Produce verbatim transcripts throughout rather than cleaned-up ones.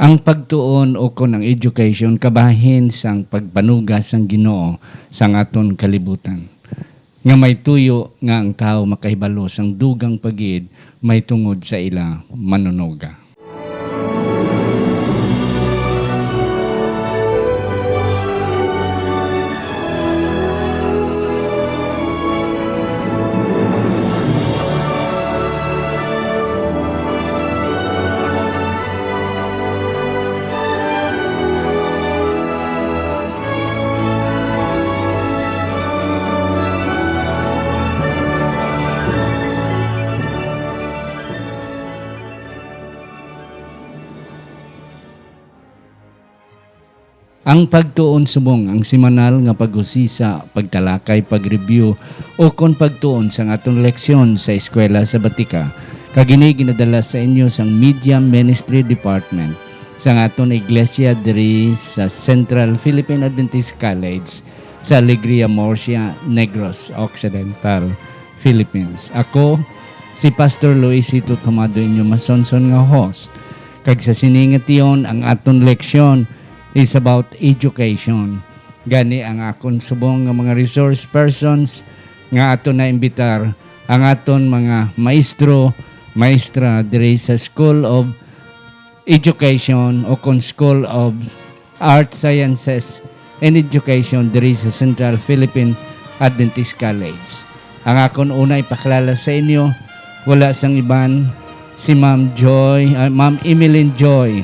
Ang pagtuon ukon ang education kabahin sang pagpanuga sang Ginoo sang aton kalibutan, nga may tuyo nga ang tawo makahibalo sang dugang pagid mahitungod sa ila manunoga. Ang pagtuon subong ang semanal nga pag-usisa, pagtalakay, pag-review, o kon pagtuon sang aton leksyon sa eskwela sa batika, kag ini ginadala sa inyo sang Media Ministry Department sang aton iglesia diri sa Central Philippine Adventist College sa Alegria, Murcia, Negros Occidental, Philippines. Ako si Pastor Luisito Tomado, inyo masonson nga host. Kag sa sini nga tion, ang aton leksyon is about education. Gani ang akon subong nga mga resource persons nga aton naimbitar, ang aton mga maestro, maestra diri sa School of Education o kon School of Arts, Sciences, and Education diri sa Central Philippine Adventist College. Ang akon una ipakilala sa inyo, wala sang iban, si Ma'am Joy, ah, Ma'am Emeline Joy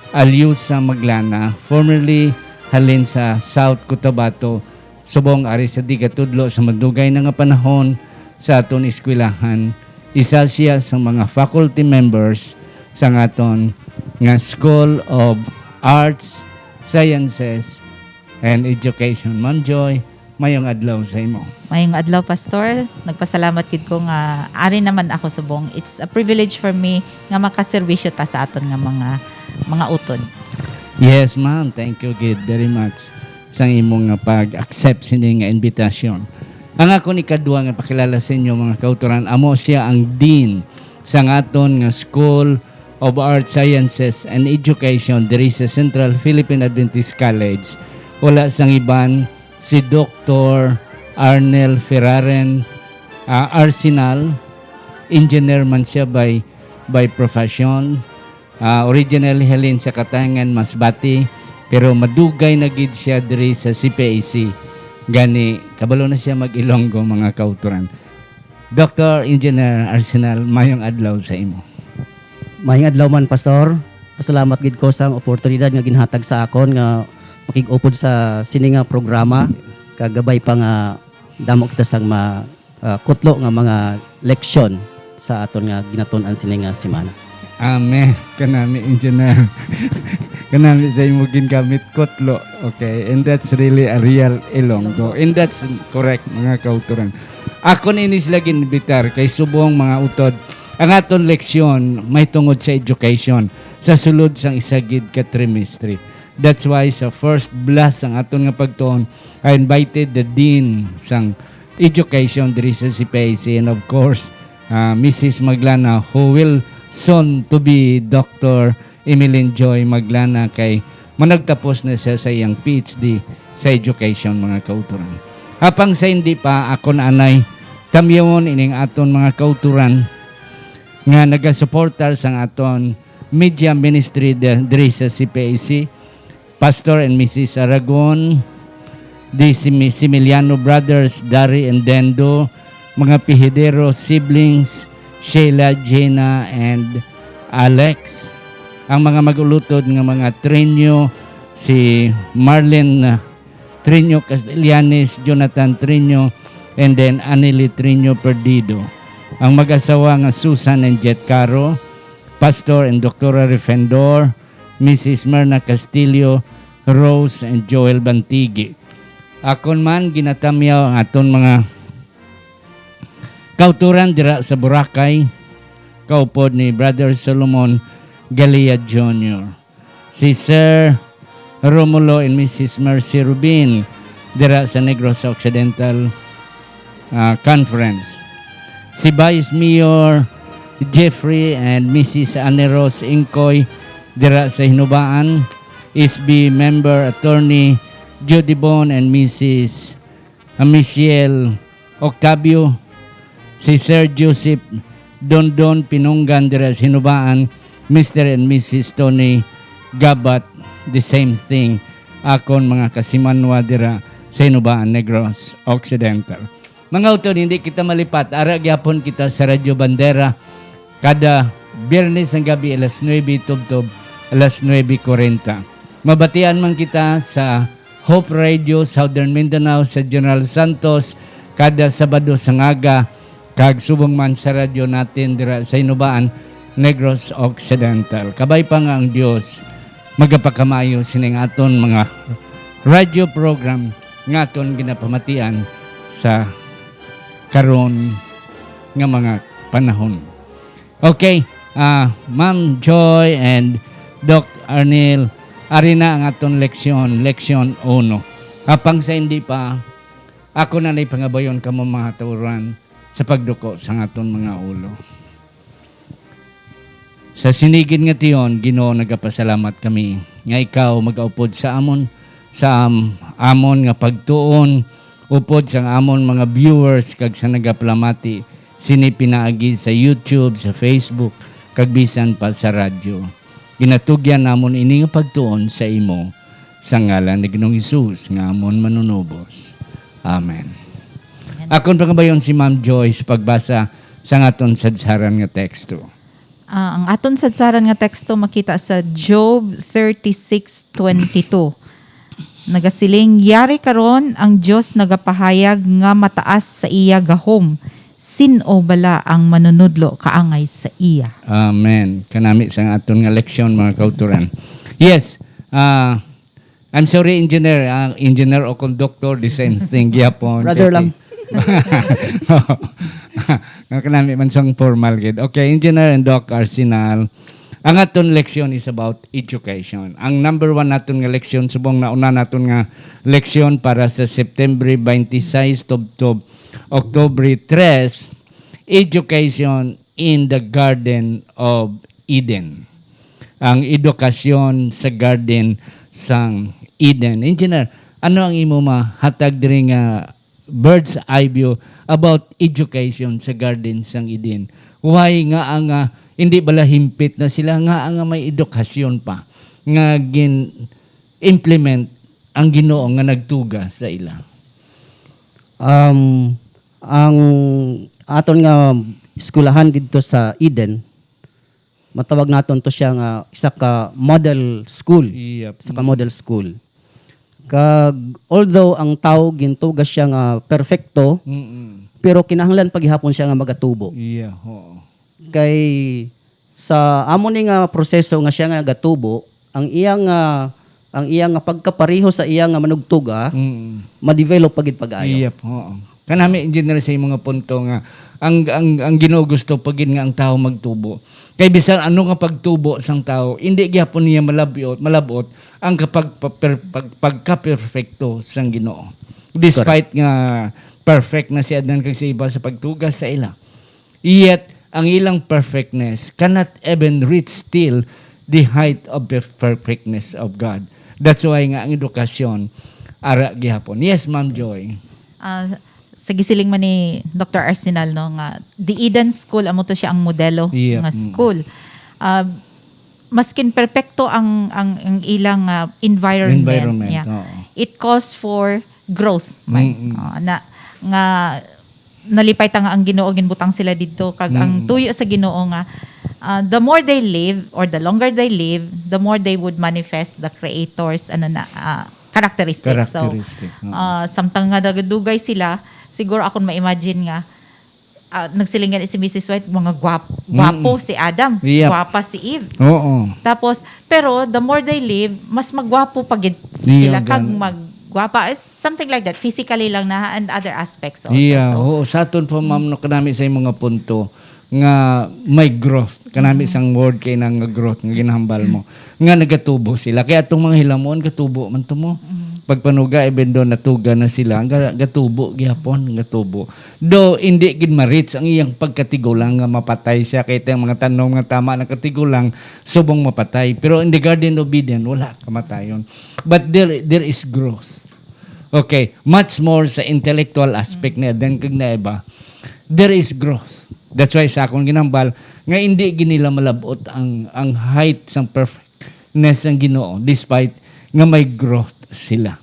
Alyusa Maglana, formerly halin sa South Cotabato, subong ari sa di katudlo sa madugay na nga panahon sa aton eskwelahan. Isa siya sa mga faculty members sa aton nga School of Arts, Sciences, and Education. Ma'am Joy, mayong adlaw sa imo. Mayong adlaw, Pastor. Nagpasalamat gid ko nga ari naman ako subong. It's a privilege for me nga makaserbisyo ta sa aton nga mga, mga utod. Yes, ma'am. Thank you gid very much sang imo nga pag-accept sini nga invitation. Ang akon ikadua nga pakilala sa inyo, mga kautoran, amo siya ang dean sang aton nga School of Arts, Sciences, and Education diri sa Central Philippine Adventist College. Wala sang iban, si Doktor Arnel Ferraren, ah, Arsenal. Engineer man siya by, by profession. Ah, originally halin sa Katayngan, Masbate, pero madugay na gid siya diri sa C P I C. Gani, kabalo na siya mag-Ilonggo, mga kautoran. Doktor Engineer Arsenal, mayong adlaw sa imo. Mayong adlaw man, Pastor. Pasalamat gid ko sa oportunidad nga ginhatag sa akon nga makig-upod sa sini nga programa, kag gabay pa nga damo kita sang ma-, ah, kutlo nga mga leksyon sa aton nga ginatun-an sini nga semana. Amen. Kanami, Engineer. Kanami sa imo gingamit, kutlo. Okay, and that's really a real Ilonggo. And that's correct, mga kautoran. Ako na ini sila ginbitar kay subong, mga utod, ang aton leksyon may tungod sa education sa sulod sang isa gid ka trimestre. That's why sa first blast sang aton nga pagtuon, I invited the Dean sang Education diri sa C P I C, and of course, ah, Missus Maglana, who will soon to be Doctor Emeline Joy Maglana, kay managtapos na siya sa iyang P H D sa education, mga kautoran. Apang sa hindi pa, ako na anay tamyawon ining aton mga kautoran nga nagasuportar sang aton media ministry de-, diri sa C P I C, Pastor and Missus Aragon, the Simi-, Similiano brothers, Dari and Dendo, mga Pihidero siblings, Sheila, Jena, and Alex, ang mga mag-ulutod nga mga Trinyo, si Marlene, uh, Trinyo Castellanes, Jonathan Trinyo, and then Anili Trinyo Perdido, ang mag-asawa nga Susan and Jet Caro, Pastor and Doktora Refendor, Missus Myrna Castillo, Rose, and Joel Bantigi. Akon man ginatamyaw ang aton mga kauturan dira sa Boracay, kaupod ni Brother Solomon Galia Junior, si Sir Romulo and Missus Mercy Rubin dira sa Negros Occidental, ah, Conference. Si Vice Mayor Jeffrey and Missus Anne Rose Incoy dira sa Hinubaan, S B member attorney Judy Bon and Missus Michelle Octavio, si Sir Joseph Dondon Pinunggan dira sa Hinubaan, Mister and Missus Tony Gabat, the same thing, akon mga kasimanwa dira sa Hinubaan, Negros Occidental. Mga utod, hindi kita malipat. Ara gyapon kita sa Radyo Bandera kada Biyernes ang gabi, alas nuebe tubtob alas nuebe kuwarenta. Mabatian man kita sa Hope Radio Southern Mindanao sa General Santos kada Sabado sa ngaga, kag subong man sa radyo natin dira sa Hinubaan, Negros Occidental. Kabay pa nga ang Dios magapakamaayo sining aton mga radyo program nga aton ginapamatian sa karon nga mga panahon. Okay, ah, Ma'am Joy and Doc Arnel, ari na ang aton leksyon, leksyon uno. Apang sa hindi pa, ako na nay pangabayon kamo, mga tauran, sa pagduko sa aton mga ulo. Sa sinigid nga tion, Ginoo, nagapasalamat kami nga ikaw magaupod sa amon, sa am-, amon nga pagtuon, upod sang amon mga viewers kag sa nagapalamati sini pinaagi sa YouTube, sa Facebook, kag bisan pa sa radyo. Ginatugyan namon ini nga pagtuon sa imo, sa ngalan ni Ginoong Hesus nga amon Manunubos. Amen. Amen. Akon pangabayon si Ma'am Joy sa pagbasa sang aton sadsaran nga teksto. Ah, ang aton sadsaran nga teksto makita sa Job thirty-six twenty-two. Nagasiling, "Yari karon ang Dios nagapahayag nga mataas sa iya gahom. Sin-o bala ang manunudlo kaangay sa iya?" Amen. Kanami sang aton nga leksyon, mga kauturan. Yes, ah, I'm sorry, engineer. Ah, engineer o konduktor, the same thing gyapon. Brother lang. Nga kanami man sang formal gid. Okay, Engineer and Doc Arsenal. Ang aton leksyon is about education. Ang number one naton nga leksyon, subong nauna naton nga leksyon para sa September twenty-six tubtob October tres, education in the Garden of Eden. Ang edukasyon sa Garden sang Eden. Engineer, ano ang imo mahatag diri nga bird's eye view about education sa Garden sang Eden? Why nga ang, ah, hindi bala himpit na sila nga ang may edukasyon pa nga gin-implement ang Ginoo nga nagtuga sa ila? Um, ang aton nga eskwelahan didto sa Eden, matawag naton to siya nga isa ka model school. Yep. Isa ka Mm. model school. Kag although ang tawo gintuga siya nga perfecto, Mm-mm. pero kinahanglan pa gihapon siya nga magatubo. Yeah, oo. Kay sa amo ni nga proseso nga siya nga nagatubo, ang iya nga, ang iya nga pagkapareho sa iya nga manugtuga, Mm. ma-develop pa gid pag-ayo. Yep, oo. Kanami, Engineer, sa imong nga punto nga ang, ang, ang Ginoo gusto pa gid nga ang tawo magtubo. Kay bisan ano nga pagtubo sang tawo, hindi gyapon niya malab-ot, malab-ot ang kapag-, pa-, per-, pag-, pagka-perfecto sang Ginoo. Despite Correct. nga perfect na si Adan kag si Eva sa pagtuga sa ila. Yet, ang ilang perfectness cannot even reach still the height of the perfectness of God. That's why nga ang edukasyon, ara gihapon. Yes, Ma'am Joy. Ah, sa gisiling man ni Doctor Arsenal, no, nga the Eden School, amo to siya ang modelo Yep. nga Mm. school. Ah, maskin perpekto ang, ang, ang ilang, ah, environment, Environment, yeah. oo. It calls for growth man. Mm-mm. Ah, na, nga nalipay ta nga ang Ginoo ginbutang sila didto, kag ang Mm. tuyo sa Ginoo nga, ah, the more they live or the longer they live, the more they would manifest the Creator's, ano na, ah, characteristics. So, Characteristic, oo. ah, samtang nga nagadugay sila, siguro akon ma-imagine nga, ah, nagsiling gani si Missus White, mga gwap-, Mm. gwapo si Adam, Yep. gwapa si Eve. Oo. Tapos, pero the more they live, mas magwapo pa gid Iya, sila kag gan- magwapa. Is something like that. Physically lang na and other aspects also. Iya, So, oo. Sa aton pa, ma'am, no, kanami sa imong nga punto nga may growth. Kanami Mm. sang word kay na nga growth nga ginahambal mo. Nga nagatubo sila. Kaya atong mga hilamon, gatubo man to mo. Mm. pagpanuga, even though natuga na sila, ga-, gatubo gihapon, gatubo. Though hindi gid ma-reach ang iyang pagkatigulang nga mapatay siya, kay ang mga tanom nga tama na katigulang subong mapatay. Pero in the Garden of Eden, wala kamatayon. But there, there is growth. Okay, much more sa intellectual aspect ni Adan kag ni Eva, there is growth. That's why sa akong ginambal nga hindi gid nila malab-ot ang, ang height sang perfectness sang Ginoo, despite nga may growth sila.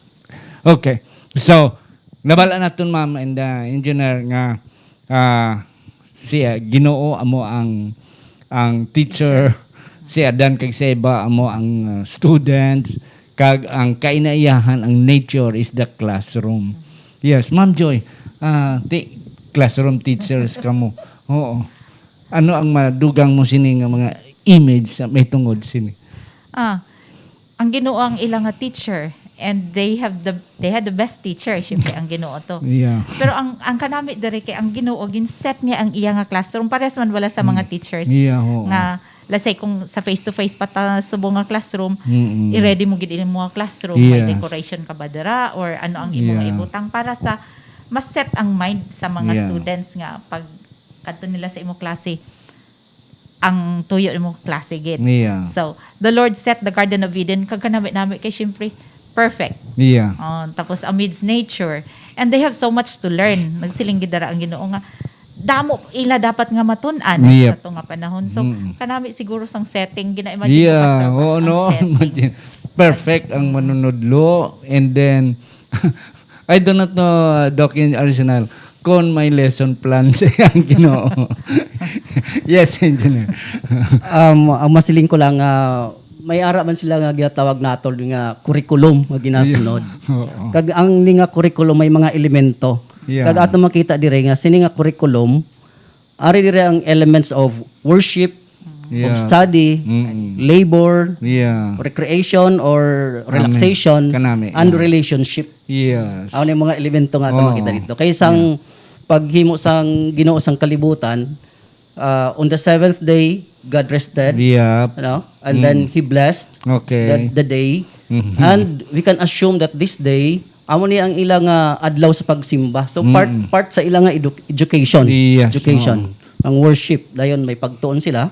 Okay. So, nabal-an naton, ma'am and, uh, engineer, nga, uh, siya, Ginoo amo ang, ang teacher, si Adan kag si Eva amo ang, uh, students, kag ang kainaiyahan, ang nature is the classroom. Yes, Ma'am Joy, ah, ti-, classroom teachers kamo. Oo. Ano ang madugang mo sini nga mga image sa may tungod sini? Ah, ang Ginoo ang ila nga teacher, and they have the, they had the best teacher, syempre ang Ginoo to. Yeah. Pero ang, ang kanami diri kay ang Ginoo, ginset niya ang iya nga classroom. Pares man wala sa mga Mm. teachers Yeah, oo. nga, let's say, kung sa face-to-face pa ta subong nga classroom, Mm-mm. i-ready mo gid imo nga classroom, may Yes. decoration ka ba dira, or ano ang imo nga Yeah. ibutang para sa mas set ang mind sa mga Yeah. students nga pag kadto nila sa imo klase, ang tuyo mo klase gid. Yeah. So, the Lord set the Garden of Eden, kag kanami-nami kay, syempre, perfect. Yeah. Oh, tapos amidst nature. And they have so much to learn. Nagsiling gid dara ang Ginoo nga damo ila dapat nga matun-an Yep. sa to nga panahon. So, Mm. kanami siguro sang setting, gina-imagine mo, Yeah, Pastor Mark, oo, ang no? setting. Imagine. Perfect ang manunudlo, and then, I do not know, uh, Doc in Arsenal, kung may lesson plan sa iyang Ginoo. Yes, engineer. Um, ang masiling ko lang, ah, may ara man sila nga ginatawag nato nga curriculum nga ginasunod. Yeah. Oo. Kag ang ni nga curriculum may mga elemento. Yeah. Kag ato makita dire nga sini nga curriculum, ari dire ang elements of worship, Yeah. of study, Mm-mm. labor, Yeah. recreation or Amen. relaxation, Kanami, and yeah. relationship. Yes. Ano yung mga elemento nga ato Oo. makita dito? Kay sang Yeah. paghimo sang Ginoo sang kalibutan, uh, on the seventh day, God rested. Yep. Ano? And then Mm. He blessed Okay. the, the day. Mhm. And we can assume that this day, amo ni ang ila nga adlaw sa pagsimba. So, part, Mm. part sa ila nga edu-, education. Yes, Education. oo. Ang worship. Dayon, may pagtuon sila.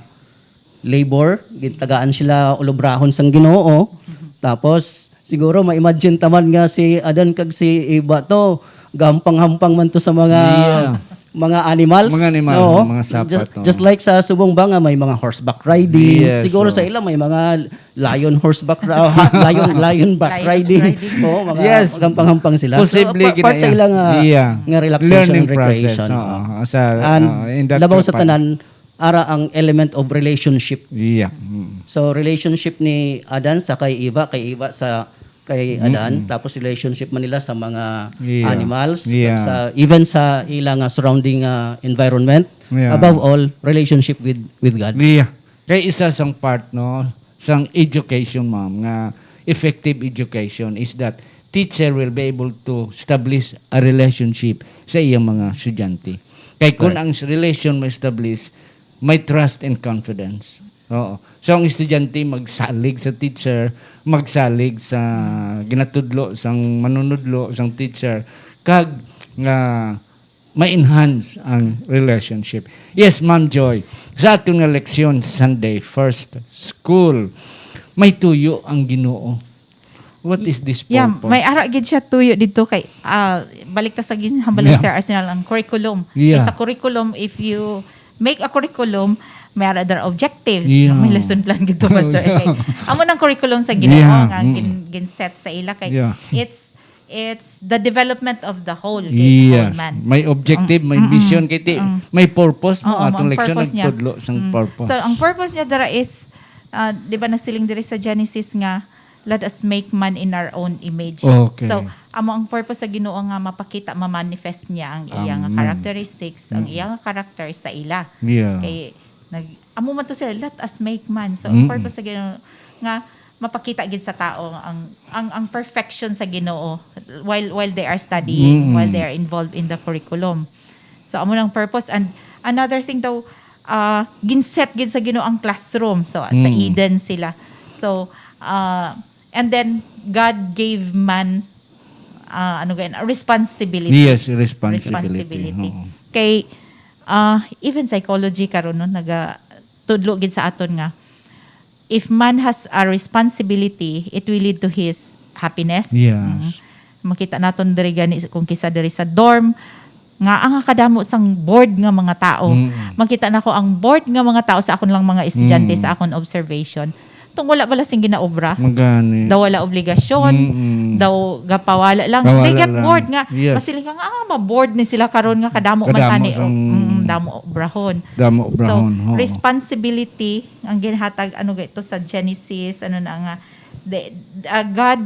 Labor, gintagaan sila ulobrahon sang Ginoo. Tapos, siguro ma-imagine taman nga si Adan kag si Eva to, gampang-hampang man to sa mga Yeah. mga animals. Mga animal, No? mga sapat, Just, oh. just like sa subong ba nga may mga horseback riding. Yes, Siguro oh. sa ila may mga lion horseback ra-, ha, lion, lion back Lion riding. riding. Oo, mga Yes. gampang-hampang sila. Posible So, pa-, part sa gina-, ila nga, yeah. nga relaxation Learning and process, recreation. oo. Oo. Sa, And oo, in that labaw sa kapan- tanan, ara ang element of relationship. Yeah. Mm. So, relationship ni Adan sa kay Eva, kay Eva sa kay Adan, Mm-mm. tapos relationship man nila sa mga Yeah. animals, Yeah. sa, even sa ila nga surrounding, ah, environment. Yeah. Above all, relationship with, with God. Yeah. Kay isa sang part, no, sang education, ma'am, nga effective education is that teacher will be able to establish a relationship sa iyang mga estudyante. Kay kung Correct. ang relation ma-establish, may trust and confidence. Oo. So, ang estudyante magsalig sa teacher, magsalig sa ginatudlo sang manunudlo, sang teacher, kag nga ma-enhance ang relationship. Yes, Ma'am Joy. Sa aton nga leksyon, Sunday, first school, may tuyo ang Ginoo. What is this Yeah, purpose? may ara gid siya tuyo dito kay, ah, balik ta sa ginhambal ni Yeah. Sir Arsenal, ang curriculum. Yeah. Kay sa curriculum, if you make a curriculum, may ara there objectives, Yeah. may lesson plan gid to, Pastor. Oh, yeah. Okay. Amo nang curriculum sa Ginoo Yeah, nga mm. gin-, gin-set sa ila kay Yeah. it's, it's the development of the whole, kay Yes. whole man. May objective, So, may mm-mm. vision, kay ti-, Mm. may purpose mo. Oo, Atong ang leksyon purpose niya. nagtudlo sang Mm. purpose. So, ang purpose niya dira is, ah, di ba nasiling diri sa Genesis nga, "Let us make man in our own image." Okay. So, amo ang purpose sa Ginoo nga mapakita, ma-manifest niya ang iya nga Amen. characteristics, ang Mm. iya nga character sa ila. Yeah. Kay, nag-, amo man to sila, "Let us make man." So, ang Mm. purpose sa Ginoo nga mapakita gid sa tao ang, ang, ang perfection sa Ginoo while, while they are studying, Mm. while they are involved in the curriculum. So, amo nang purpose. And another thing daw, ah, ginset gid sa Ginoo ang classroom. So, sa Mm. Eden sila. So, ah, and then, God gave man ah, ano gani, responsibility. Yes, responsibility. Responsibility. Oo. Kay, ah, even psychology karon, no, naga tudlo gid sa aton nga if man has a responsibility, it will lead to his happiness. Yes. Mm. Makita naton diri gani kung kisa diri sa dorm nga ang kadamo sang bored nga mga tao. Mm. Makita nako ang bored nga mga tao sa akon lang mga estudyante, Mm. sa akon observation. Tong wala bala sing ginaobra. Magani. Daw wala obligasyon, Mm-mm. daw gapawala lang. Pawala They get lang. bored nga. Yes. Masiling ka nga, ah, mabored ni sila karon nga kadamo man Kadamo tani. sang Mm, damo obrahon. Damo So, obrahon, oo. Responsibility ang ginhatag, ano gito sa Genesis, ano na nga, the, uh, God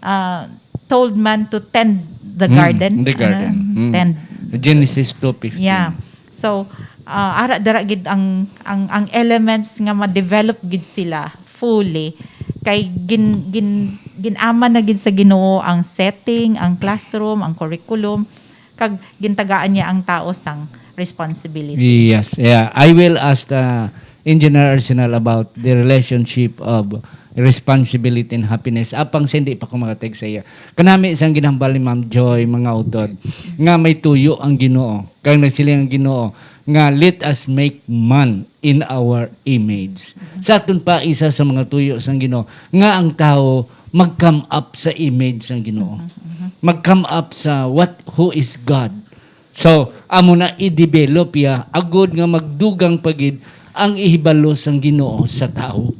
uh, told man to tend the Mm, garden. the garden. Ano? Mm. Tend. Genesis two fifteen. Yeah. So, uh, ara dara gid ang, ang, ang elements nga ma-develop gid sila fully. Kay gin, gin, gin-aman na gid sa Ginoo ang setting, ang classroom, ang curriculum, kag gintagaan niya ang tao sang responsibility. Yes, yeah. I will ask the Engineer Arsenal about the relationship of responsibility and happiness. Apang sa hindi pa ko makatag sa iya. Kanami sang ginhambal ni Ma'am Joy, mga utod, nga may tuyo ang Ginoo. Kaya nagsiling ang Ginoo nga, "Let us make man in our image." Sa aton pa, isa sa mga tuyo sang Ginoo nga ang tao mag-come up sa image sang Ginoo. Mag-come up sa what, who is God. So, amo na i-develop ya, agod nga magdugang pa gid ang ihibalo sang Ginoo sa tawo.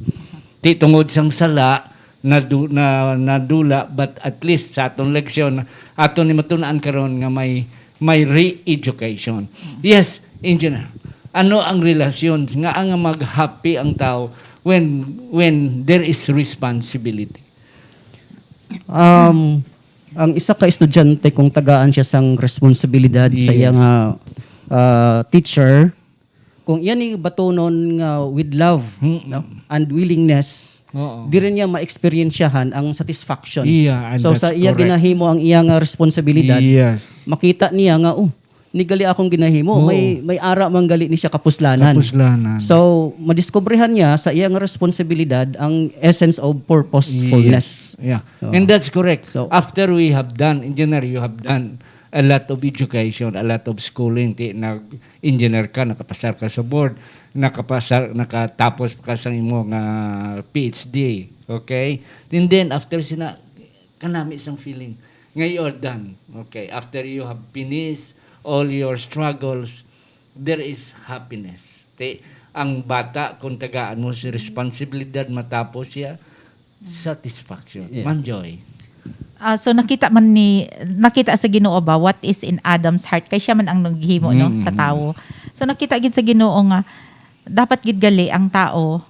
Ti tungod sang sala, nadu-, na, nadula, but at least sa aton leksyon, aton ni matun-an karon nga may, may re-education. Yes, Engineer. Ano ang relasyon nga ang mag-happy ang tao when, when there is responsibility? Um, ang isa ka estudyante, kung tagaan siya sang responsibilidad sa Yes. iya nga, ah, teacher, kung iya ni batunon nga with love, Mm. no, and willingness, Oo. diri niya ma-experiensyahan ang satisfaction. Yeah, and So, that's sa iya correct. ginahimo ang iya nga responsibilidad, Yes. makita niya nga, "Oh, nigali akong ginahimo. Oo. May, may ara man gali ni siya kapuslanan." Kapuslanan. So, madiskubrihan niya sa iya nga responsibilidad ang essence of purposefulness. Yes. Yeah. Oo. And that's correct. So- After we have done, Engineer, you have done a lot of education, a lot of schooling. Ti, nag-engineer ka, nakapasar ka sa board, nakapasar, nakatapos ka sa imo nga P H D. Okay? And then, after sina, kanami sang feeling nga you are done. Okay? After you have finished all your struggles, there is happiness. Ti, ang bata, kung tagaan mo si responsibilidad, matapos siya, satisfaction. Yeah. Ma'am Joy. Ah, so nakita man ni, nakita sa Ginoo ba what is in Adam's heart, kay siya man ang naghimo, no, Mm. sa tawo. So nakita gid sa Ginoo nga dapat gid gali ang tawo,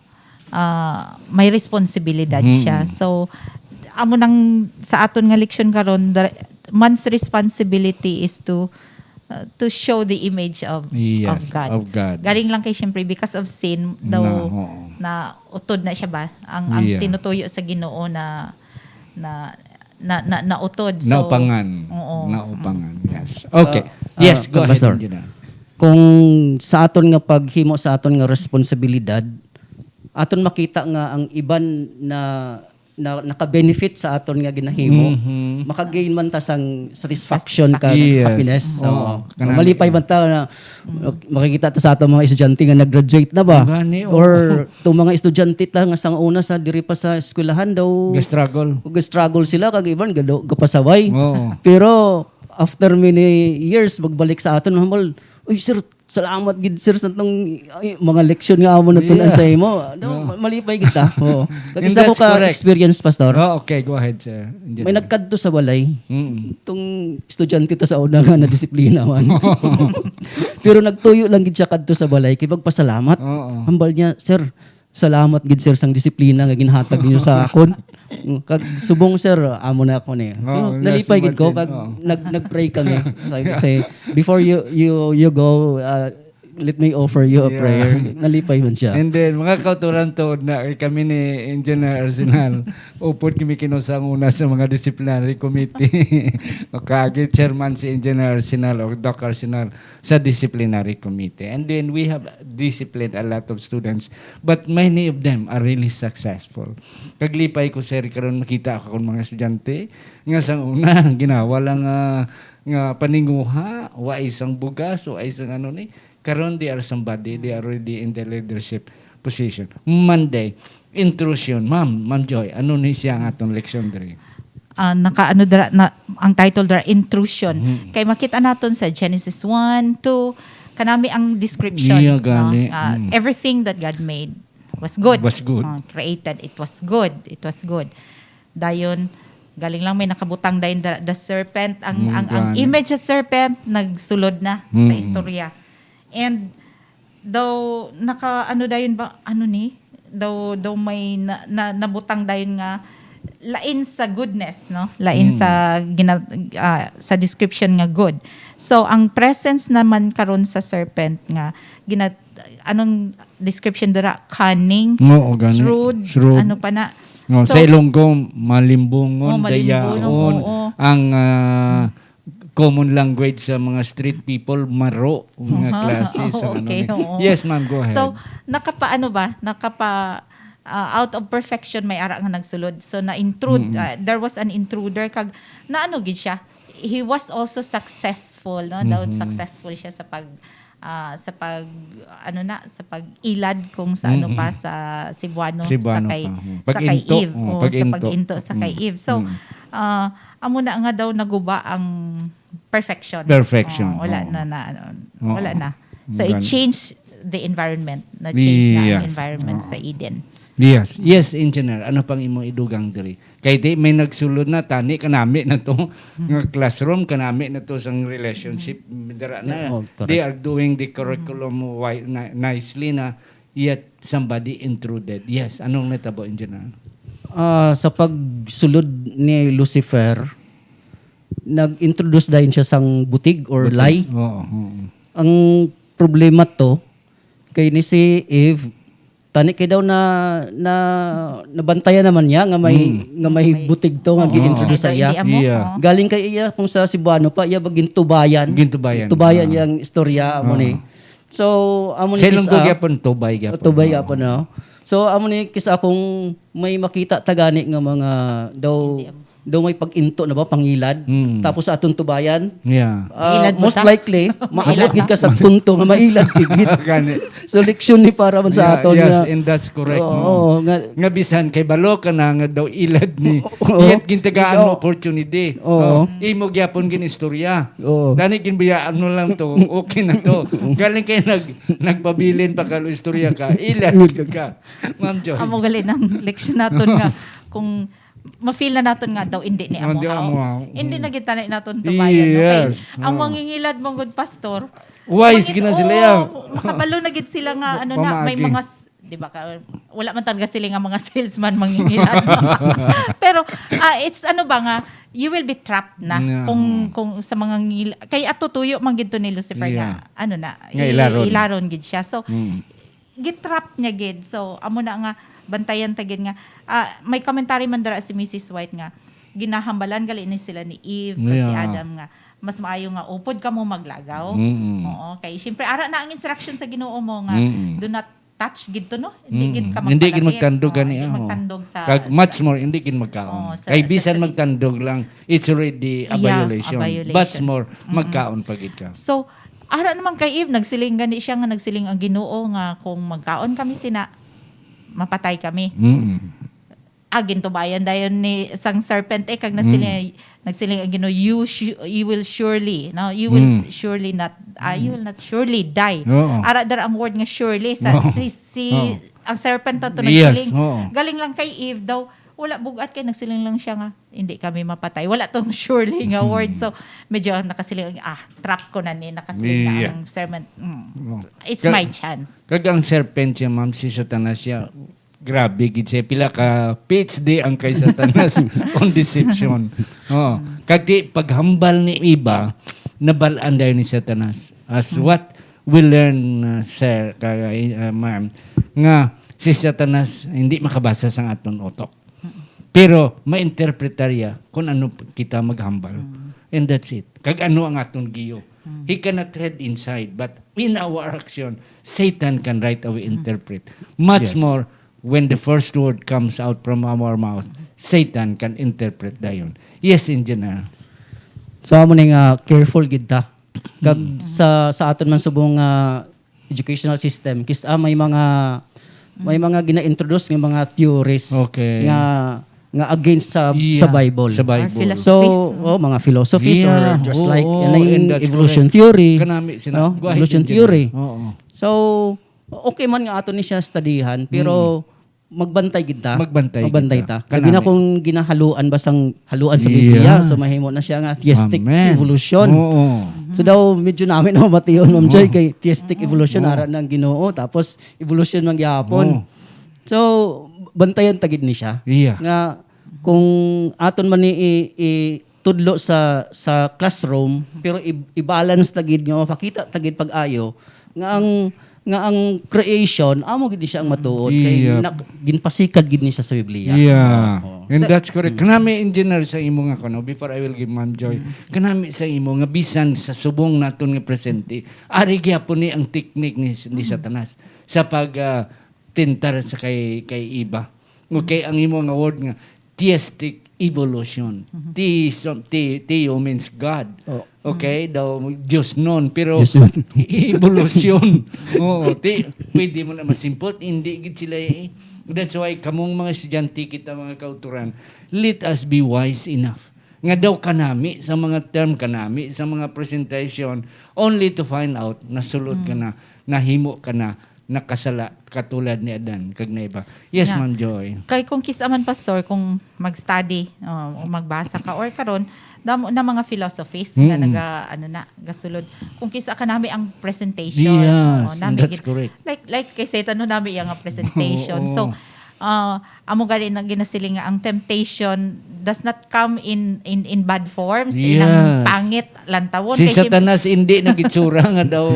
ah, may responsibilidad Mm. siya. So amo nang sa aton nga leksyon karon, the man's responsibility is to, uh, to show the image of, Yes, of God. of God. Galing lang kay, syempre, because of sin daw Na, oo. na utod na siya ba? Ang, ang Yeah. tinutuyo sa Ginoo na na na, na nautod. So, Naupangan. Oo. Naupangan. Yes. Okay. Ah, Yes, ah, go ahead, Pastor. Engineer. Kung sa aton nga paghimo sa aton nga responsibilidad, aton makita nga ang iban na, na naka-benefit sa aton nga ginahimo, Mhm. makagain man ta sang satisfaction kag Satisfaction. Yes. happiness. Oo. Oo. Kanami. Malipay man ta na makikita ta sa aton mga estudyante nga nag-graduate na ba? Gani, oo. Or itong mga estudyante ta nga sang una sa diri pa sa eskwelahan daw Ga-struggle. Ga-struggle sila kag iban gado gapasaway. Oo. Pero after many years, magbalik sa aton, mahambal, "Uy, sir, salamat gid, sir, sa tong, ay, mga leksyon nga amo natun-an Yeah. sa imo." No, Yeah. ma- malipay kita. Oo. Kag And isa ko that's ka correct. Experience, Pastor. Oh, okay, go ahead, sir. Engineer. May nagkadto sa balay. Mm. Itong estudyante ta sa una nga nadisiplina man. Pero nagtuyo lang gid siya kadto sa balay kay magpasalamat. Oo. Hambal niya, "Sir, salamat gid, sir, sang disiplina nga ginhatag ninyo sa akon." Kag subong, sir, amo na ako ni. So, Oo, nalipay yes, gid ko imagine. kag Oo. nag nag-pray kami. Sabi ko, say, "Before you you you go, uh, Let me offer you a Yeah. prayer. Nalipay man siya. And then, mga kauturan, tuod na, eh, kami ni Engineer Arsenal, upod kami kinusang una sa mga disciplinary committee. O kagi, chairman si Engineer Arsenal o Doc Arsenal sa disciplinary committee. And then, we have disciplined a lot of students, but many of them are really successful. Kaglipay ko, sir, karon makita ako akong mga estudyante nga sang una, ginawa lang nga, nga paninguha, wa isang bugas, wa isang ano ni, karon they are somebody, they are already in the leadership position. Monday, intrusion. Ma'am, Ma'am Joy, ano ni siya ang atong leksyon diri? Ah, naka ano dira na, ang title dira, intrusion. Mhm. Kay makita naton sa Genesis one, two, kanami ang descriptions, Iya, no? gani. Ah, Mm. Everything that God made was good. Was good. Ah, created, it was good. It was good. Dayon, galing lang may nakabutang dayon the, the serpent, ang Mm, ang, ang gani. Image sa serpent nagsulod na sa Mm. istorya. And daw naka ano dayon ba, ano ni? Daw daw may na, na, nabutang dayon nga lain sa goodness, no? Lain Mm. sa gina, ah, sa description nga good. So ang presence naman karon sa serpent nga gina, anong description dira? Cunning, Oo, gani. shrewd, Shrewd. Ano pa na? No, So, sa Ilonggo, malimbungon, Oh, malimbungon, dayaon, oo. ang ah, common language sa mga street people, maro, mga klase sa ano Okay, ni. oo. Yes, ma'am, go ahead. So, nakapaano ba? Nakapa ah, out of perfection may ara nga nagsulod. So na-intrude, Mm. ah, there was an intruder kag naano gid siya. He was also successful, no? Daw Mhm. Successful siya sa pag ah, sa pag ano na, sa pag-ilad kung sa ano Mm-mm. pa sa Cebuano, Cebuano sa kay pa, hmm. sa kay Pag-into, Eve, oh, oh, sa pag-into. pag-into sa kay Mm. Eve. So, Mm. ah, amo na nga daw naguba ang perfection. Perfection, Oh, wala oo. na na ano, Oo. wala na. So it Gani. changed the environment. Na-change na ang Yes. environment Oo. sa Eden. Yes, yes, engineer. Ano pang imo idugang diri? Kay di may nagsulod na, tani kanami na to nga classroom, kanami na to sang relationship. Dira na, Oo, correct. They are doing the curriculum wi- ni- nicely na, yet somebody intruded. Yes, anong natabo, engineer? Ah, sa pagsulod ni Lucifer, nag-introduce dayon siya sang butig or lie. Oo, oo. Ang problema to kay ni si Eve, tani kay daw na, na nabantayan naman niya nga may Mm. nga may May- butig to nga Oo. gin-introduce sa Ito, iya. hindi amo, Iya. oh. Galing kay iya kung sa Cebuano pa iya ba gintubayan. Gintubayan. Tubayan Ah. Iyang istorya amo Ah. ni. So amo ni Sa Ilonggo kis-a- gyapon, tubay gyapon. Tubay Oo. gyapon, no? So amo ni kis-a kung may makita ta gani nga mga daw Hindi amo. daw may pag-into na ba, pangilad. Mm. Tapos sa atong tubayan, Yeah. ah, Mailad mo most ta? likely, maabot Mailad gid ta? ka sa punto nga mailad gid. Gani. So leksyon ni para man sa Yeah, aton yes, nga. and that's correct. Oo, Mm. oo, nga Nga bisan kay balo ka na nga daw ilad ni. Oo. Yet gintagaan mo Oo. opportunity. Oo. Oh, imo gyapon gin istorya. Oo. Dani ginbayaan mo lang to, okay na to. Galing kay nag nagpabilin pa ka istorya ka, ilad ka. Ma'am Joy. Amo gali nang leksyon naton nga kung ma-feel na naton nga daw hindi ni amo Hindi haw. amo haw. Hindi na gid tani naton tubayan, no? Kay Yes. ang Oo. mangingilad man gud, pastor, Wise mangit- gina sila, oo, ya. Makabalo na gid sila nga ano na may Pamagi. Mga s- di ba ka, wala man talaga sila nga mga salesman mangingilad. Pero ah, it's ano ba nga, you will be trapped na Yeah. kung kung sa mga ngil kay ato tuyo man gid to ni Lucifer Yeah. Nga ano na, Nga i- ilaron. ilaron gid siya. So Mm. gitrap niya gid. So amo na nga, bantayan ta gid nga ah, may commentary man dira si Missus White nga ginahambalan gali ni sila ni Eve kag si Yeah. Adam nga mas maayo nga upod kamo maglagaw. Mm-mm. Oo, kay syempre ara na ang instruction sa Ginoo mo nga Mm-mm. do not touch gid to, no? Hindi Mm. Gid ka Hindi gid magpalagit. magtandog Oo, gani, hindi oh. Magtandog sa Kag sa- much more, hindi gid magkaon. Oo, sa- Kay sa bisan tuig. Magtandog lang, it's already a Yeah, violation. A violation. Much more, Mm-mm. Magkaon pa gid ka. So, ara naman kay Eve, nagsiling gani siya nga nagsiling ang Ginoo nga kung magkaon kami sina, mapatay kami. Mm. Ah, gintubayan dayon ni sang serpent eh kag nagsiling, nagsiling ang Ginoo, you sh- you will surely, no, you will Mm. surely not, ah, you will not surely die. Oo. Ara dira ang word nga surely sa Oo. si si Oo. Ang serpent to Yes, nagsiling. Oo. Galing lang kay Eve daw, wala bugat kay nagsiling lang siya nga hindi kami mapatay. Wala tong surely nga word. So medyo nakasiling, ah, trap ko na ni, nakasiling na Yeah. Ang serpent. Mm. Oo. It's Ka- my chance. Kag ang serpent siya, ma'am, si Satanas siya, grabe gid siya. Pila ka P H D ang kay Satanas on deception. Oh, kag di paghambal ni Eva, nabalaan dayon ni Satanas. As what We learn, uh, sir, ka, uh, ma'am, nga si Satanas hindi makabasa sang aton utok. Pero ma-interpretar iya kung ano kita maghambal. And that's it. Kag ano ang aton giyo. He cannot read inside, but in our action, Satan can right away interpret. Much Yes. more when the first word comes out from our mouth, Satan can interpret dayon. Yes, Engineer. So, amo ni nga careful gid ta. Kag sa, sa aton man subong nga educational system, kis-, ah, may mga, may mga gina-introduce nga mga theories Okay. nga, nga against sa, Yeah, sa Bible. sa Bible. Or So, philosophies, no? Oh, mga philosophies Yeah, or just oo, like, ano, and yung that's evolution correct. theory, Kanami sina-, no? go ahead, Evolution Engineer. theory. Oo. So, okay man nga ato ni siya studyhan, pero magbantay gid ta. Magbantay gid Magbantay ta. ta. Labi na Kanami. kung ginahaluan ba sang haluan sa Yeah. Biblia, so mahimo na siya nga theistic Amen. evolution. Oo. So daw medyo namin na mation, Ma'am Joy, Oo. kay theistic evolution, Oo. ara na ang Ginoo, tapos evolution man gyapon. Oo. So, bantayan ta gid ni siya. Yeah. Nga, kung aton man ni i-, i-, tudlo sa, sa classroom, pero i-, i-balance ta gid nga mapakita ta gid pag-ayo nga ang, nga ang creation amo gid siya ang matuod kay Iya. na, ginpasikad gid ni siya sa Biblia. Yeah. Oo. And So, that's correct. Kanami, Engineer, sa imo nga kuno, before I will give Ma'am Joy, kanami sa imo nga bisan sa subong naton nga presente, ari gyapon ni ang teknik ni, ni Satanas sa pag, ah, tentar sa kay, kay Eva. Okay, ang imo nga word nga theistic evolution. Mhm. Theism, the-, theo means God. Oh. Okay, daw Diyos nun, pero Diyos nun. evolution. Oo, ti-, pwede mo na masimpot, hindi gid sila eh. That's why kamong mga estudyante kita, mga kauturan, let us be wise enough nga daw kanami sa mga term, kanami sa mga presentation, only to find out nasulod ka Mm. na, nahimo ka na, nakasala katulad ni Adan kag ni Eva. Yes, Yeah. Ma'am Joy. Kay kung kis-a man, Pastor, kung mag-study, uh, o magbasa ka, or karon, damo na mga philosophies nga Mm. naga, ano na, gasulod. Kung kis-a ka nami ang presentation, Yes, oo, nami that's gid. correct. Like, like kay Satan, no, nami iya nga presentation. Oo. So, uh, amo gani nang ginasiling nga ang temptation does not come in, in, in bad forms, in ang Yes. pangit lantawon. Si Kay siyempre Satanas hindi nagitsura nga daw,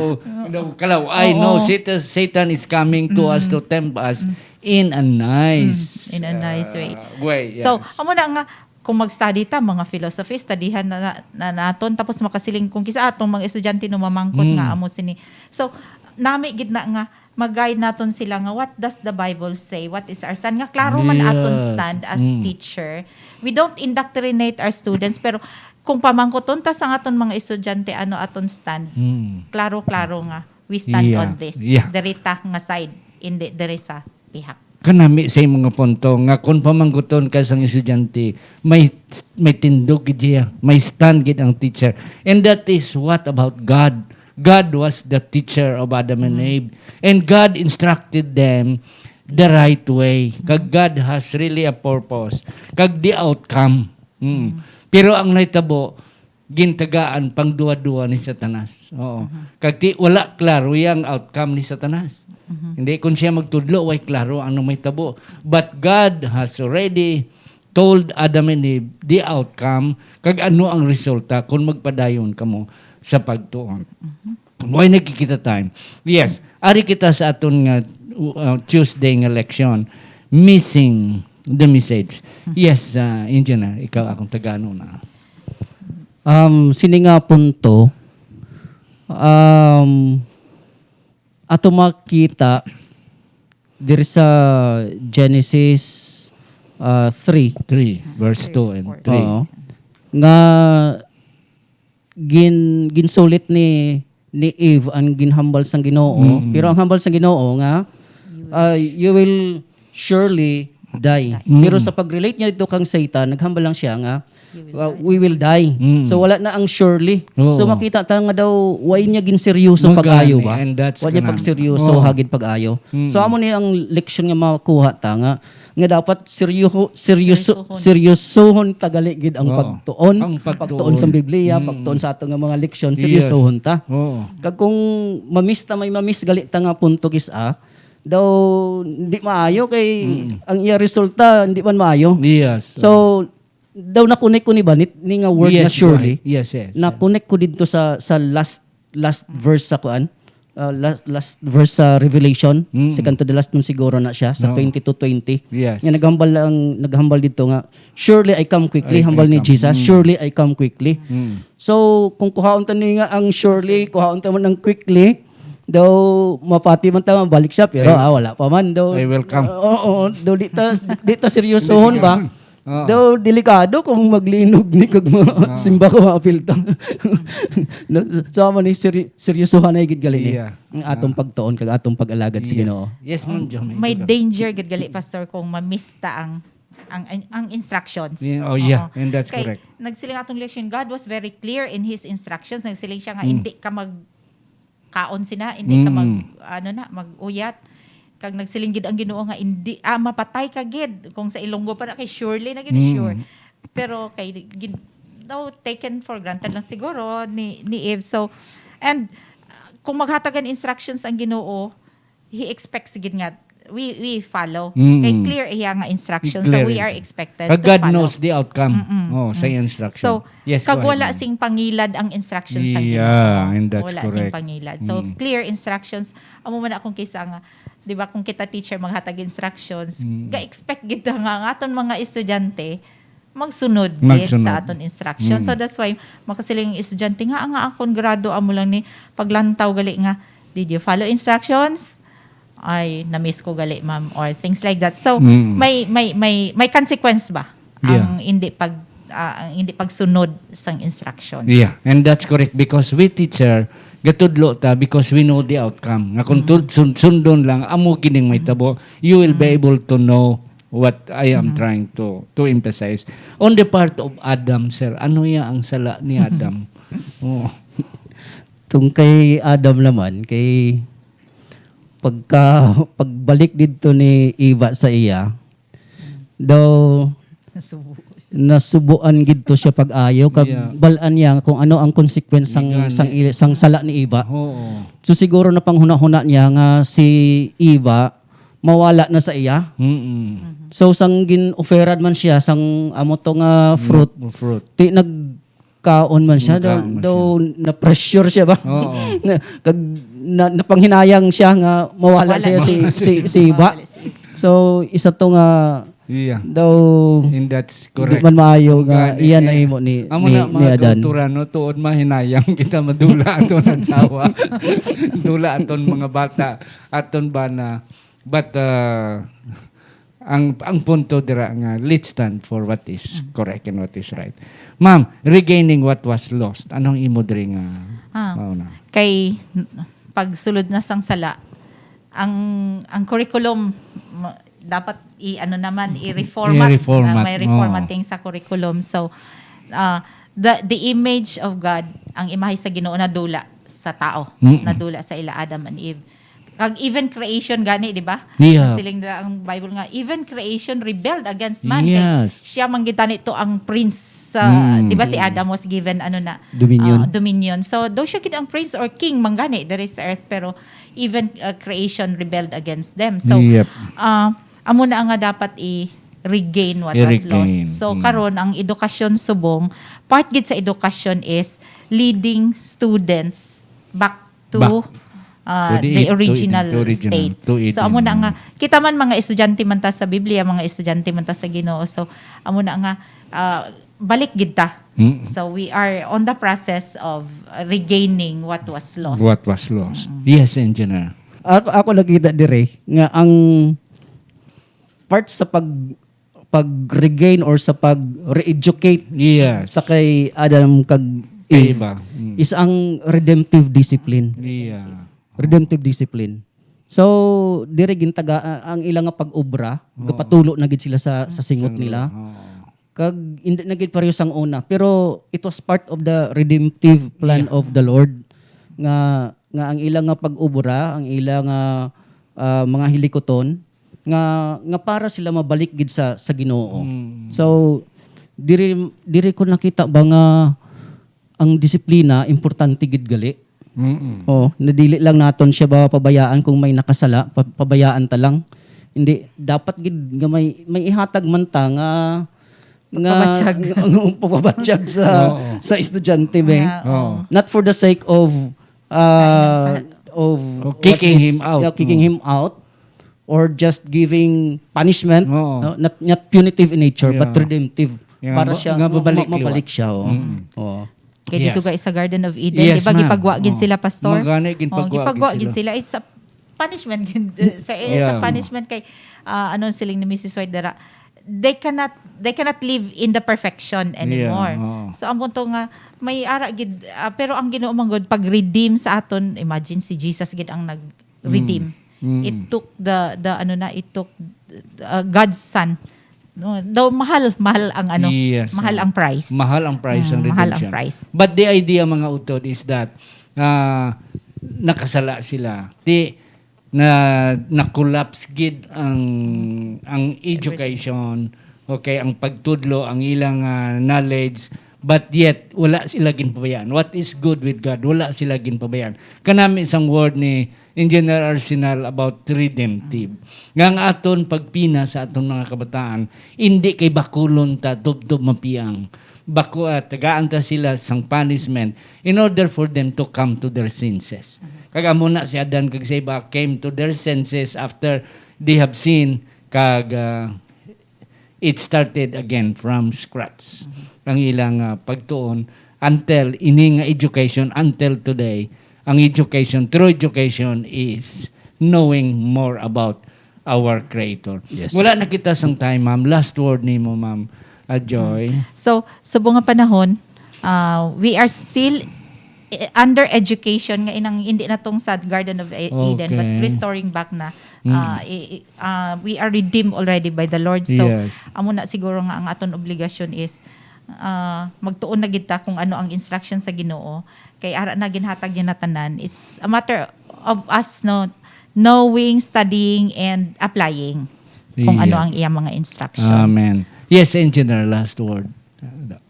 daw kalaw-ay, no? Oo. Satan, Satan is coming to us Mm. to tempt us Mm. in a nice, Mm, in a nice uh, way. way, So, yes. amo na nga, kung mag-study ta, mga philosophy, studyhan na, na, na naton, tapos makasiling kung kis-a atong mga estudyante no mamangkot Mm. nga amo sini. So, nami gid na nga mag-guide naton sila nga, "What does the Bible say? What is our stand?" Nga klaro man aton Yes. stand as Mm. teacher. We don't indoctrinate our students, pero kung pamangkuton ta sa aton mga estudyante, ano aton stand? Mm. Klaro-klaro nga, we stand Yeah. on this. Yeah. Diri ta nga side, hindi diri sa pihak. Kanami sa imong nga punto nga kung pamangkuton ka sang estudyante, may, may tindog gid siya, may stand gid ang teacher. And that is what about God. God was the teacher of Adam and Mm. Eve. And God instructed them the right way. Kag God has really a purpose. Kag the outcome. Mm. Mm. Pero ang nahitabo, gintagaan pang duwa-duwa ni Satanas. Oo. Mhm. Kag ti, wala klaro yang outcome ni Satanas. Mhm. Hindi, kung siya magtudlo, way klaro ano may tabo. But God has already told Adam and Eve the outcome, kag ano ang resulta kung magpadayon kamo sa pagtuon. Mhm. Way nagkikita time. Yes, ari kita sa aton nga, uh, Tuesday nga leksyon, missing the message. Mhm. Yes, uh, Engineer, ikaw akong tagano na. Um, sini nga punto, um, ato makita diri sa Genesis, uh, three. Three, verse two and Four. three. Oo. Nga gin-, ginsulit ni, ni Eve ang ginhambal sang Ginoo, Mm. pero ang hambal sang Ginoo nga, You will uh, "You will surely die." Die. Mm. Pero sa pag-relate niya dito kang Satan, naghambal lang siya nga, "You will uh, die." we will die. Mm. So, wala na ang surely. Oo. So, makita ta nga daw, way niya ginseryoso Magani, pag-ayo ba? and that's Wa niya kanang pagseryoso, Oo. hagid pag-ayo. Mm. So, amo ni ang leksyon nga makuha ta nga, nga dapat seryoho-, seryoso-, Seryosohon. seryosohon ta gali gid ang Oo. pagtuon, Ang pagtuon. pagtuon sa Biblia, Mm. pagtuon sa ato nga mga leksyon, Yes. seryosohon ta. Oo. Kag kung mamis ta, may mamis gali ta nga punto kis-a, daw di maayo kay Mm. ang iya resulta hindi man maayo. Yes. So, daw na-connect ko ni ba ni, ni nga word Yes, nga surely? boy. Yes, yes. Na-connect ko dito sa, sa last, last verse sa kuan. ah, last, last verse sa Revelation, Mm. second to the last nun siguro na siya, sa Oo. twenty-two twenty. Yes. Nga naghambal lang, naghambal dito nga, "Surely I come quickly," I, hambal I ni come. Jesus, Mm. "Surely I come quickly." Mm. So, kung kuhaon ta ni nga ang surely, kuhaon ta man ang quickly, daw mapati man ta, mabalik siya, pero, I, ah, wala pa man. Daw, I will come. Oo, daw di ta, di ta seryosohon ba? Oo. Daw delikado kung maglinog ni kag ma-, Oo. simba ko maapil ta. No, so, amo ni seri-, seryosohan na gid gali ni Yeah. ang atong Ah. pagtuon kag atong pag-alagad sa Yes. Ginoo. Yes, Ma'am Jo, may May duda. danger gid gali, Pastor, kung mamista ang, ang, ang instructions. Yeah, oh, yeah. Oo. And that's Kay correct. nagsiling atong lesson, God was very clear in His instructions. Nagsiling siya nga, Mm. "Hindi ka magkaon sina, hindi ka mag, Mm. ano na, mag-uyat." Kag nagsiling gid ang Ginoo nga, "Hindi, ah, mapatay ka gid." Kung sa Ilonggo pa na, kay surely na gid, Mm. sure. Pero kay gid-, daw taken for granted lang siguro ni, ni Eve. So, and, uh, kung maghatag ang instructions ang Ginoo, He expects gid nga we, we follow. Mm. Kay clear iya nga instructions. So, Clear we it. are expected But to God follow. knows the outcome. Mm-mm. Oh, sa Mm. instruction. So, Yes, kag go ahead, wala ma'am. sing pangilad ang instructions sa Yeah, Ginoo. and that's Wala sing correct. pangilad. So, Mm. clear instructions. Amo man akong kisa nga, di ba, kung kita teacher maghatag instructions, Mm. ga-expect gid ta nga ang aton mga estudyante magsunod gid Magsunod. sa aton instruction. Mm. So, that's why makasiling ang estudyante nga, "Nga akon grado amo lang ni paglantaw gali nga, 'Did you follow instructions?'" "Ay, na-miss ko gali, ma'am," or things like that. So, Mm. may, may, may, may consequence ba Yeah. ang hindi pag, ah, ang hindi pagsunod sang instructions? Yeah, and that's correct because we teacher, gatudlo ta because we know the outcome. Nga kung Mm. tud-, sun-, sundon lang, amo kining may Mm. tabo, you will be Mm. able to know what I am Mm. trying to, to emphasize. On the part of Adam, sir, ano ya ang sala ni Adam? Oo. Tong kay Adam naman, kay pagka, pagbalik didto ni Eva sa iya, daw Nasubo. nasubuan gid to siya pag-ayo, kag Yeah. bal-an niya kung ano ang consequence sang, Gani. sang ili-, sang sala ni Eva. Oo. So, siguro napanghuna-huna niya nga si Eva mawala na sa iya. Mm-mm. So, sang gin-offeran man siya sang amo to nga fruit, Mm, fruit. ti nagkaon man siya, daw, Nagkaon man daw siya. na-pressure siya ba? Oo. Na, kag na, napanghinayang siya nga mawala Wala siya si, si, si, si Eva. Mawala si Eva. So, isa to nga Yeah. daw And that's di correct. man maayo Kung nga gani, iya eh, nahimo ni, amo ni, na, ni mga Adan. doktora, no, tuod mahinayang kita madula aton asawa. Dula aton mga bata, aton bana. But, uh, ang, ang punto dira nga, let's stand for what is Mm. correct and what is right. Ma'am, regaining what was lost. Anong imo diri nga Ah, mauna? Kay, n-, pagsulod na sang sala, ang, ang curriculum, ma-, dapat i-, ano naman, i-reformat. I-reformat, Na may oo. reformatting sa curriculum. So, ah, the, the image of God, ang imahe sa Ginoo nadula sa tao, Mm-mm. nadula sa ila Adam and Eve. Kag even creation gani, di ba? Yeah. Nasiling dira ang Bible nga, even creation rebelled against man. Kay Yes. siya man gid tani to ang prince sa, Mm. di ba, si Adam was given, ano na, Dominion. ah, dominion. So, daw siya gid ang prince or king man gani diri sa earth, pero even, uh, creation rebelled against them. So, Yep. uh, amo na nga dapat i-regain what was I-regain. lost. So, Mm. karon ang edukasyon subong, part gid sa edukasyon is leading students back to, Back uh, to the the, to original Eden, to original, state. To So, amo Eden. na nga, kita man mga estudyante man ta sa Biblia, mga estudyante man ta sa Ginoo. So, amo na nga, uh, balik gid ta. Mm. So, we are on the process of regaining what was lost. What was lost. Mm. Yes, Engineer. Ako, ako nakita dire nga ang part sa pag, pag-regain or sa pag-re-educate Yes. sa kay Adam kag Kay Eve Eva. Mm. is ang redemptive discipline. Yeah. Redemptive discipline. So, dire gintaga, a-, ang ila nga pag-obra, Oo. gapatulo na gid sila sa, sa singot Sa nila. Oo. Kag hindi na gid pareho sang una, pero it was part of the redemptive plan Yeah. of the Lord nga, nga ang ila nga pag-obra, ang ila nga, ah, mga hilikuton nga, nga para sila mabalik gid sa, sa Ginoo. Mm. So, diri, diri ko nakita ba nga ang disiplina importante gid gali. Mm-mm. Oh, nadili lang naton siya ba pabayaan kung may nakasala, pa-, pabayaan ta lang. Hindi, dapat gid nga may, may ihatag man ta nga, nga Pagpabatyag. nga pagpabatyag sa, Oo. sa estudyante, be. Yeah, Oo. oo. Not for the sake of, ah, Kain ng pa-, of Or kicking what is, him out. yeah, kicking Mm. him out, or just giving punishment, Oo. no? Not, not punitive in nature, but Yeah. redemptive. Yeah, Para ma-, siya nga ma-, mabalik ma-, liwat. mabalik siya, oo. Mm. Oo. Kay dito Yes. guys sa Garden of Eden, Yes, di ba, ma'am. gipagwa gid Oh. sila, Pastor? Mga gani, Oh, ginpagwa gipagwa gid gid sila. sila. It's a punishment gid, sa, sa Yeah. punishment kay, ah, ano siling ni Missus White dara, they cannot, they cannot live in the perfection anymore. Yeah, oo. So, ang punto nga, may ara gid, ah, pero ang Ginoo man gud pag-redeem sa aton, imagine si Jesus gid ang nag-redeem. Mm. Mm. It took the, the, ano na, it took, uh, God's son. No, daw mahal, mahal ang ano, Yes, mahal ma'am. ang price. Mahal ang price ang Mm, mahal ang redemption. price. But the idea, mga utod, is that, ah, nakasala sila. Di, na, na-collapse gid ang, ang education, okay, ang pagtudlo, ang ilang, ah, knowledge, but yet, wala sila ginpabayaan. What is good with God? Wala sila ginpabayaan. Kanami sang word ni Engineer Arsenal about redemptive. Nga ang aton pagpina sa aton mga kabataan, hindi kay bakulon ta tubtob mapiang. Bako-, ah, tagaan ta sila sang punishment in order for them to come to their senses. Kag amo na si Adan kag si Eva came to their senses after they have sinned, kag, ah, it started again from scratch. Mhm. Ang ilang, ah, pagtuon until ini nga education, until today, ang education, true education is knowing more about our Creator. Yes, Wala sir. na kita sang time, ma'am. Last word nimo, ma'am, ah, Joy. Mm. So, sa bunga panahon, ah, we are still, eh, under education nga inang hindi na tong sa Garden of E-, Eden, but Okay. restoring back na. Mm. Ah, i-, i-, ah, we are redeemed already by the Lord. So, Yes. amo na siguro nga ang aton obligasyon is, ah, magtuon na gid ta kung ano ang instruction sa Ginoo. Kay ara na ginhatag niya na tanan. It's a matter of us, no, knowing, studying, and applying kung ano Yeah. ang iyang mga instructions. Amen. Yes, Engineer, last word.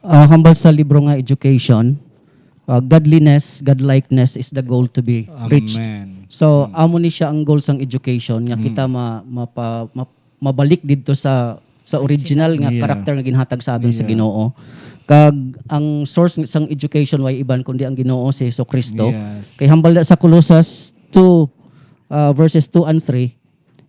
Ah, hambal sa libro nga Education, ah, godliness, godlikeness is the goal to be reached. Amen. So, Mm. amo ni siya ang goal sang education, nga Mm. kita ma-, mapa-, ma-, mabalik didto sa, sa original nga Yeah. karakter nga ginhatag sa aton sa Yeah. Ginoo. Kag ang source sang education way iban kundi ang Ginoo si Jesu-Cristo. Yes. Kay hambal na sa Colosas two, ah, verses two and three,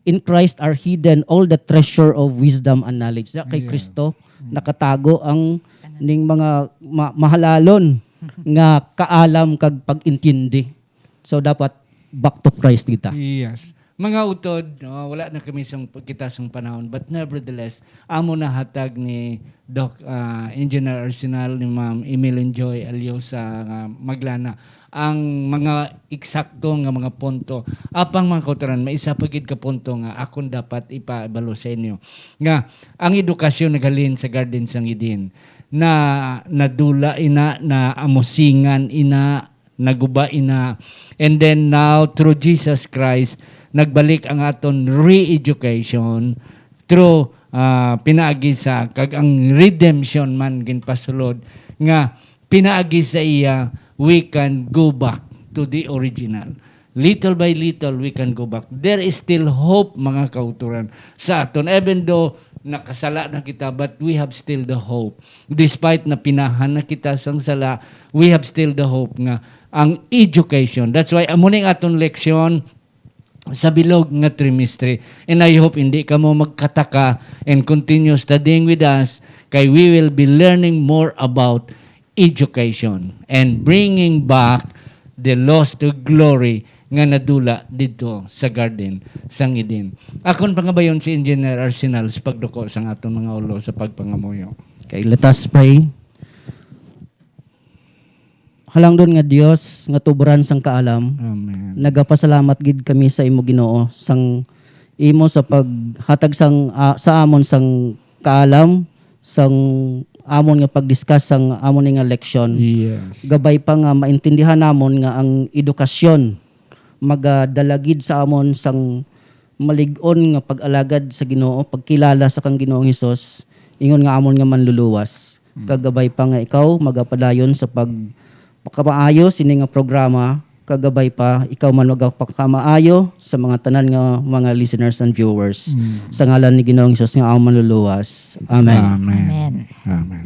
"In Christ are hidden all the treasure of wisdom and knowledge." Sa kay Yeah. Kristo, Mm. nakatago ang ning mga ma-, mahalalon nga kaalam kag pag-intindi. So, dapat back to Christ kita. Yes. Mga utod, no, wala na kami sang, kita sang panahon, but nevertheless, amo na hatag ni Doc, ah, Engineer Arsenal, ni Ma'am Emeline Joy Aliosa nga maglana ang mga eksakto nga mga punto. Apang, mga kautoran, may isa pa gid ka punto nga akon dapat ipaibalo sa inyo, nga ang edukasyon naghalin sa Garden sang Eden, na nadula ina, na amusingan ina, naguba ina. And then now, through Jesus Christ, nagbalik ang aton re-education through, ah, pinaagi sa, kag ang redemption man ginpasulod, nga pinaagi sa iya, we can go back to the original. Little by little, we can go back. There is still hope, mga kautoran, sa aton. Even though nakasala na kita, but we have still the hope. Despite na pinahan na kita sang sala, we have still the hope nga ang education. That's why amo ning aton leksyon sa bilog nga trimestre. And I hope hindi kamo magkataka and continue studying with us, kay we will be learning more about education and bringing back the lost glory nga nadula didto sa Garden sang Eden. Akon pangabayon si Engineer Arsenal sa pagduko sang aton mga ulo sa pagpangamuyo. Okay, let us pray. Halangdon nga Dios nga tuboran sang kaalam, Amen. nagapasalamat gid kami sa imo, Ginoo, sang imo sa paghatag sang, ah, sa amon sang kaalam, sang amon nga pag-discuss sang amon ni nga leksyon. Yes. Gabay pa nga maintindihan namon nga ang edukasyon magadala gid sa amon sang malig-on nga pag-alagad sa Ginoo, pagkilala sa kang Ginoong Hesus, ingon nga amon nga manluluwas. Mm. Kag gabay pa nga ikaw magapadayon sa pag-, pagkamaayo sini nga programa, kag gabay pa ikaw man magapakamaayo sa mga tanan nga mga listeners and viewers. Mm. Sa ngalan ni Ginoong Hesus nga amon manluluwas. Amen. Amen. Amen. Amen.